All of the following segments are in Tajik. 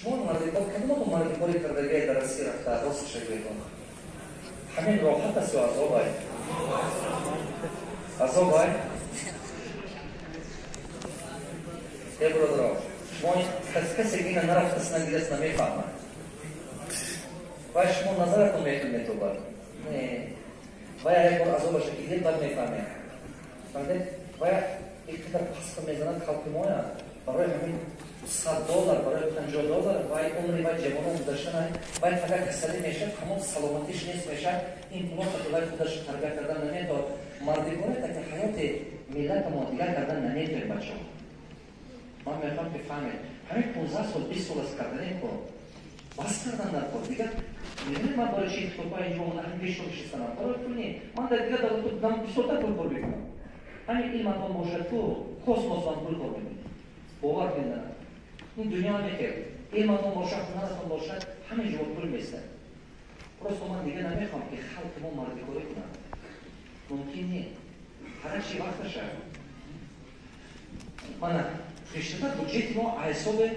Шумо мардикор кадоматон мардикорӣ кардагие дар Россия рафта росташа гӯедон? Ҳамин роҳат аст ё азобай? Азобай? Э бародаро, шумо касе ки ина нарафтаст, надидаст, намефаҳмад. Вай шумо назаратон метобад. Не. Вай як бор азобаша дидед, баъд мефаҳмед. Фаҳмидед? Вай ин қадар паста мезанад халқи моя. Барои ҳамин $100, барои $50, вай умри вай ҷавоно гузаштана, вай фақат касалӣ мешавад, ҳамон саломатиш нест мешавад, ин пулота ки вай худаш тарбия кардан наметавонад. Мардикоре таки ҳаёти миллатамо дигар кардан наметавонем, бачаҳо. Ман мехоҳам ки фаҳмед, ҳамин 15 сол, 20 сол аст карданем кор. Бас кардан дар кор. Дигар медонед ман барои чи китобҳо инҷо омада ҳамин пешо нишастанам? Барои пул не. Ман дар дигар давлатҳо дам бисёртар пул кор мекунам. Ҳамин илматон бошад ку, космос ман пул кор мекунам. Бовар кунед. Ин дунё мехел. Илматон бошад, ҳунаратон бошад, ҳама ҷо пул местад. Просто ман дигар намехоҳам ки халқи мо мардикорӣ кунад. Мумкин не. Ҳар чи вақташа. Мана пештар буҷети мо ҳисоби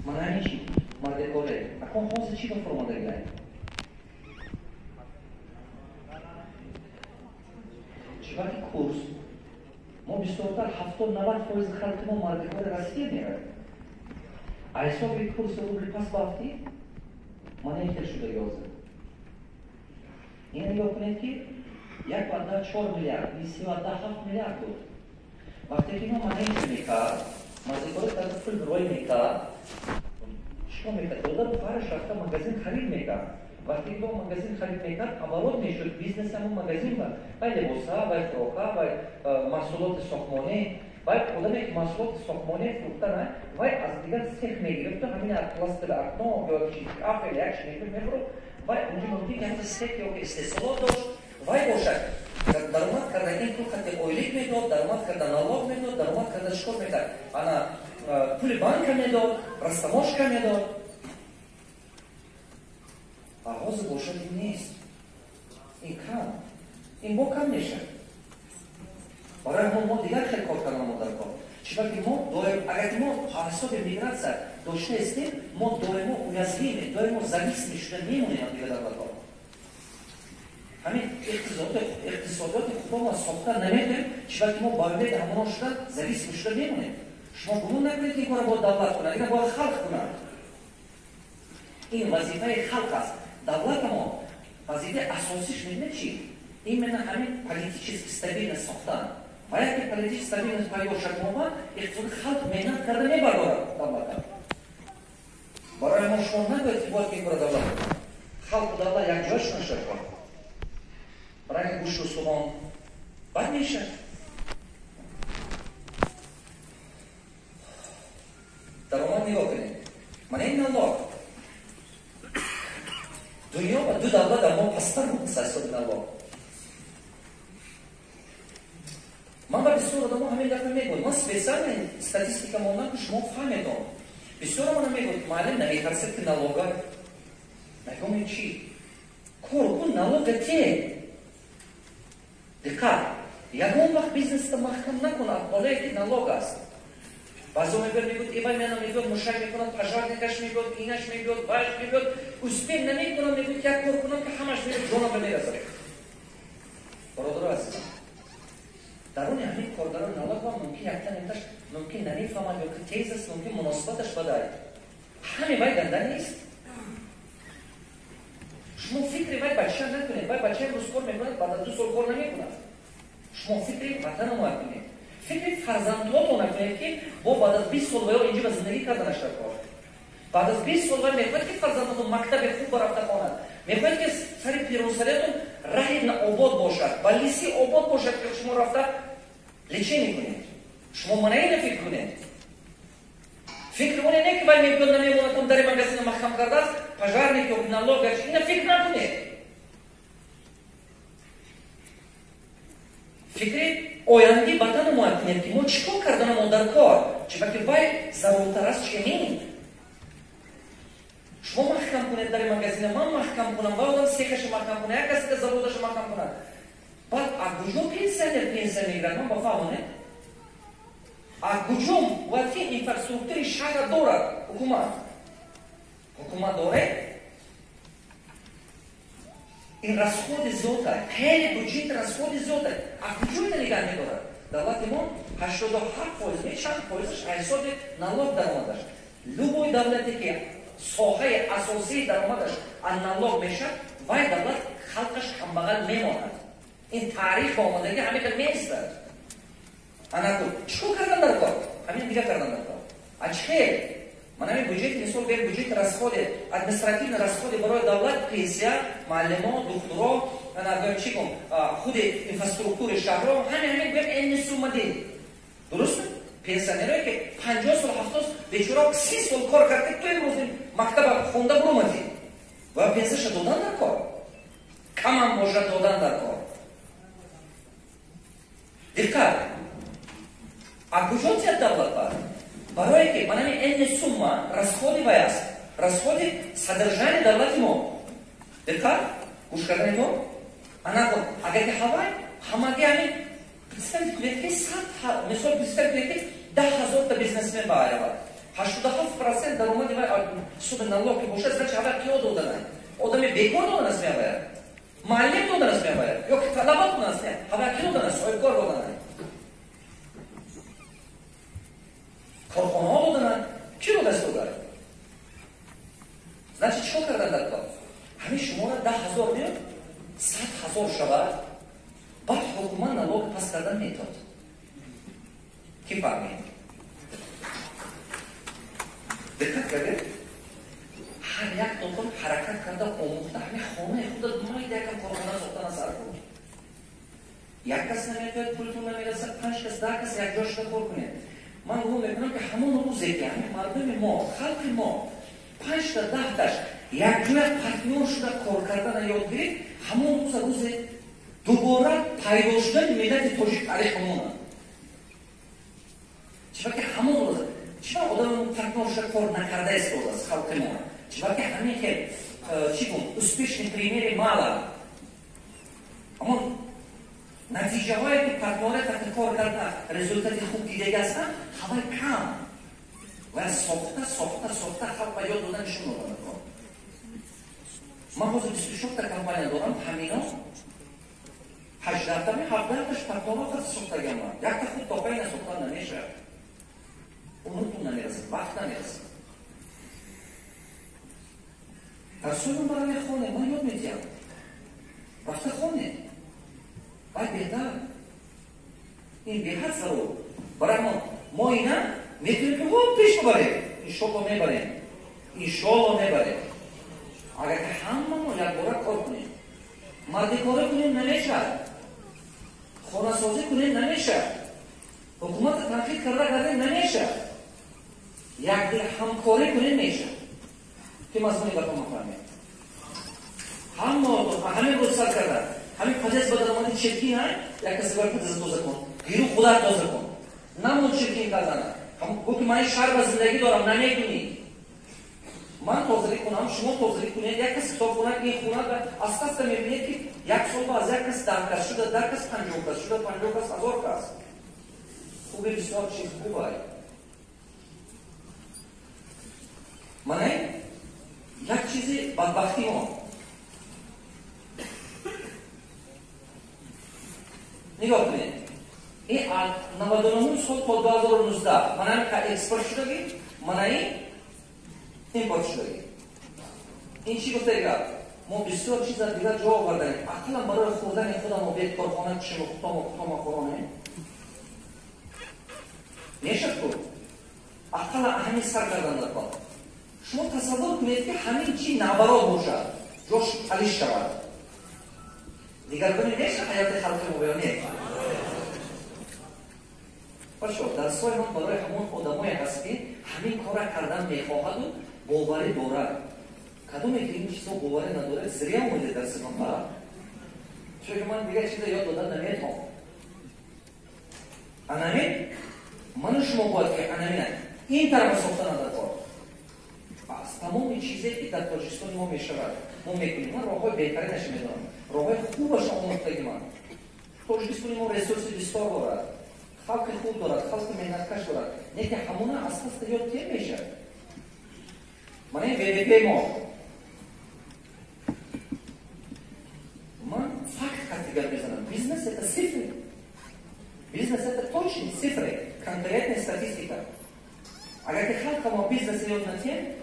мана ҳамин чи мардикорӣ. Акон ҳозир чӣ ба фуромадагиай? Чибаки курс. Мо бисёртар 70-90% халқи мо мардикори Россия меравад. А ҳисоби курси рубли пас бафтӣ, мана ин хел шудаги ҳозир. Ин нигоҳ кунед ки 1,4 миллиард, ин 3,7 миллиард буд. Вақте ки мо мана ин чӣ мекард, мардикори карда пул рой мекард, чикор мекард? Додару хоҳараш рафта магазин харид мекард. Вақте ки мо магазин харид мекард, оборот мешуд, бизнес ҳамон магазин ба. Вай либоса, вай хӯрока, вай маҳсулоти сохтмонӣ, вай одаме ки маҳсулоти сохтмонӣ фурӯхта на, вай аз дигар цех мегирифту ҳамин пластовое окно ё чи кафель як чи мекунад мефурӯхт. Вай унҷо мумкин ки ҳамин цех ё ки истеҳсолот дошт, вай бошад даромад карда ин пул хати ойлик медод, даромад карда налог медод, даромад карда чикор мекард? Ана пули банка медод, растаможка медод. А ҳозир бошад ин нест. Ин кам. Ин бо кам мешавад. Барои ҳамон мо дигар хел кор кардан мо дар кор. Чунки мо доим, агар ки мо ҳисоби мигратсия дошта ҳастем, мо доимо уязвимем, доимо зависимы шуда мемонем аз дигар давлатҳо. Ҳамин иқтисодиёти худро сохта наметавонем, чунки мо ба умеди ҳамонон шуда зависимы шуда мемонем. Шумо гумон накунед ки ин корро бояд давлат кунад, ина бояд халқ кунад. Ин вазифаи халқ аст. Давлатамо вазифаи асосиш медонед чи? Именно ҳамин политически стабильность сохтан. Ва яке политически стабильность пайдо шад моба, иқтисоди халқ меҳнат карда мебардорад давлата. Барои мо шумо нагӯед ки бояд ки ин корро давлат кунад. Халқу давлат якҷоя шудан шояд кор. Барои гӯшту суғон бад мешавад. Даромад нигоҳ кунед. Мана ин налог. Дунё ба ду давлат дар мо пасттар буд аз ҳисоби налог. Ман ба бисёр одамо ҳамин дафъа мегӯям, ман специально статистика мондам ки шумо фаҳмедон. Бисёр мана мегӯяд, муаллим наметарсед ки налога. Мегӯям ин чӣ? Кор кун, налога те. Диққат! Ягон вақт бизнесро маҳкам накун аз болое ки налог аст. Баъзеҳо мегӯяд, мегӯяд, ивай мена мегӯяд, мушак мекунад, пожарникаш мегӯяд, инаш мегӯяд, вайш мегӯяд, успех намекунам, мегӯяд, як кор кунам ки ҳамаш мегӯяд, ҷонам ба мерасад. Бародаро азизам, даруни ҳамин коргарон налог ва мумкин якта некташ мумкин намефаҳмад ё ки тез аст, мумкин муносибаташ бадай. Ҳаме вай ганда нест. Шумо фикри вай бача накунед, вай бача имрӯз кор мекунад, баъд аз 2 сол кор намекунад. Шумо фикри ватанро накунед. Фикри фарзандҳотон накунед ки бо баъд аз 20 сол ваё инҷо ба зиндагӣ карданаш дар кор. Баъд аз 20 сол вай мехоҳад ки фарзандатон мактаби хуб рафта хонад. Мехоҳад ки сари пирусалиятон раҳи обод бошад, ба лиси обод бошад ки шумо рафта лечение кунед. Шумо мана ина фикр кунед. Фикр кунед не ки вай мебиёд намемонад, он дари магазина маҳкам кардааст, пожарник ё налог, ина фикр накунед. Фикри оянди ватану мо кунед ки мо чӣ кор карданамо дар кор, чунки вай заруртар аст чемин. Шумо маҳкам кунед дари магазина, ман маҳкам кунам, вай одам сехаша маҳкам кунад, як касе заводаша маҳкам кунад. Баъд аз куҷо пенсионер пенсия мегирад? Ман бафаҳмонед. Аз куҷо бояд ки инфраструктури шаҳра дорад ҳукумат? Ҳукумат доред? Ин расходи зиёд аст. Хеле бюджет расходи зиёд аст. А куҷо ина нигаҳ медорад? Давлати мо 87% чанд фоизаш ҳисоби налог даромадаш. Любой давлате ки соҳаи асосии даромадаш аз налог мешавад, вай давлат халқаш камбағал мемонад. Ин таърих ба омадагӣ ҳамин хел меистад. Анаку чӣ кор кардан дар кор? Ҳамин дига кардан дар кор. А чӣ хел? Ман ҳамин бюджет, мисол гӯем, бюджет расходи, административный расходи барои давлат, пенсия, муаллимо, духтуро, ана гӯем чӣ кун, худи инфраструктури шаҳрро, ҳамин гӯем энни сумма дин. Дуруст? Пенсионерое ки 50 сол, 70 бечора 30 сол кор кард, ки ту имрӯз мактаба хонда буромадӣ. Бояд пенсияша додан дар кор. Камам бошад додан дар кор. Диққат! А куҷо тият давлат бад? Барое ки ман ҳамин энни сумма расходи вай аст. Расходи содержани давлати мо. Диққат! Гӯш кардани то? Анакун, агар ки ҳавай, ҳамаги ҳамин представить кунед ки 100, мисол представить кунед ки 10 000 та бизнесмен ба аявад. 87% даромади вай ҳисоби налог ки бошад, значит ҳавай қиё доданай. Одами бекор доданаст меаваяд. Муаллим доданаст меаваяд. Ё ки талаба доданаст не. Ҳавай ки доданаст, соҳибкор доданай. Корхонаҳо додананд, ки додаст додад? Значит, чӣ кор кардан дар кор? Ҳамин шумора 10 000 меёд, 100 000 шавад, баъд ҳукумат налог пас кардан метод. Ки фаҳмид? Диққат кардед? Ҳар як тотон ҳаракат карда омӯхта ҳамин хонаи худа майда якам корхона сохтана сар кун. Як кас наметояд, пултон намерасад, 5 кас, 10 кас якҷо шуда кор кунед. Ман гумон мекунам ки ҳамон рӯзе ки ҳамин мардуми мо, халқи мо 5 та 10 таш якҷоя партнёр шуда кор кардана ёд гирифт, ҳамон рӯза рӯзе дубора пайдо шудани миллати тоҷик таърих ҳамона. Чунки ҳамон рӯза чиба одамон партнёр шуда кор накарда истодааст халқи мо? Чиба ки ҳамин хел чӣ гум успешный примери мало. Ҳамон натиҷаҳое ки партнёре қати кор карда результати хуб дидаги ҳастанд, ҳавай кам. Ва сохта, сохта, сохта халқ ба ёд додан нишон доданд кор. Ман ҳозир 24 та компания дорам, ҳамино 18 тами 17 таш партнёрҳо қати сохтагиам. Якта худ топайна сохтан намешавад. Умртон намерасад, вақт намерасад. Дарсои барои хоне, ман ёд медиҳам. Рафта хоне. Вай беҳтар. Ин беҳад зарур. Барои мо ина метавонем ки ҳо пеш бибарем. Иншолло мебарем. Иншолло мебарем. Агар ки ҳамамо якбора кор кунем. Мардикорӣ кунем намешавад. Хонасозӣ кунем намешавад. Ҳукуматро танқид карда кардем намешавад. Якдил ҳамкорӣ кунем мешавад. Ки мазмуни гапо мафаҳмед? Ҳама ҳамин рӯз сар карда. Ҳамин подъезд ба даромади чиркин ҳай, як касе бояд подъезд тоза кун. Гиру худат тоза кун. Намон чиркин кардана. Гӯ ки ман ин шаҳр ба зиндагӣ дорам, намекунӣ. Ман тозагӣ кунам, шумо тозагӣ кунед, як кас китоб хонад, ин хонад ва аста аста мебинед ки як сол ба аз як кас 10 кас шуда, 10 кас 50 кас шуда, 50 кас 1000 кас. Хуби бисёр чиз хуб ай. Мана як чизи бадбахтии мо. Нигоҳ кунед. Ин 99 сол то 2019 мана ин экспорт шудагӣ, мана ин импорт шудагӣ. Ин чӣ гуфтаи гап? Мо бисёр чиз аз дигар ҷо овардаем. Ақаллан барои хӯрдани худамо бед корхона кушем хутомо хутомо хӯронем. Мешад ку? Ақаллан ҳамин сар кардан дар кор. Шумо тасаввур кунед ки ҳамин чи наоборот бошад, ҷош талиш шавад. Дигаргунӣ мешавад ҳаёти халқи мо ё не? Бачо, дарсҳои ман барои ҳамон одамое ҳаст ки ҳамин кора кардан мехоҳаду боварӣ дорад. Кадоме ки ин чизо боварӣ надорад, зря омадед дарси ман ба. Чунки ман дигар чиза ёд додан наметавонам. Анамин ману шумо бояд ки анамина ин тарафа сохта надор кор. Аз тамоми чизе ки дар Тоҷикистони мо мешавад, мо мекунем. Ман роҳҳои беҳтаринаш медонам. Роҳҳои хубаш омӯхтаги ман. Тоҷикистони мо ресурси бисёр дорад. Халқи хуб дорад, халқи меҳнаткаш дорад. Не ки ҳамона аз даста ёд тем мешавад. Мана ин ВВП мо. Ман факт қати гап мезанам. Бизнес это цифры. Бизнес это точные цифры, конкретная статистика. Агар ки халқа мо бизнес ёд натиҳем,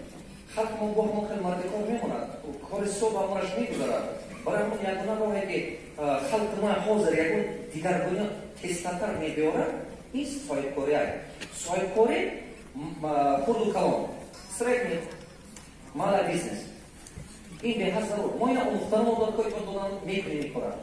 халқи мо бо ҳамон хел мардикор мемонад, кори соб амраш мегузарад. Барои ҳамон ягона роҳе ки халқи мо ҳозир ягон дигаргуна тезтартар мебиёрад, ин соҳибкорӣ. Соҳибкорӣ хурду калон, средний, малый бизнес. Ин беҳад зарур. Мо ина омӯхтанамо дод, кори додан мекунем ин кора.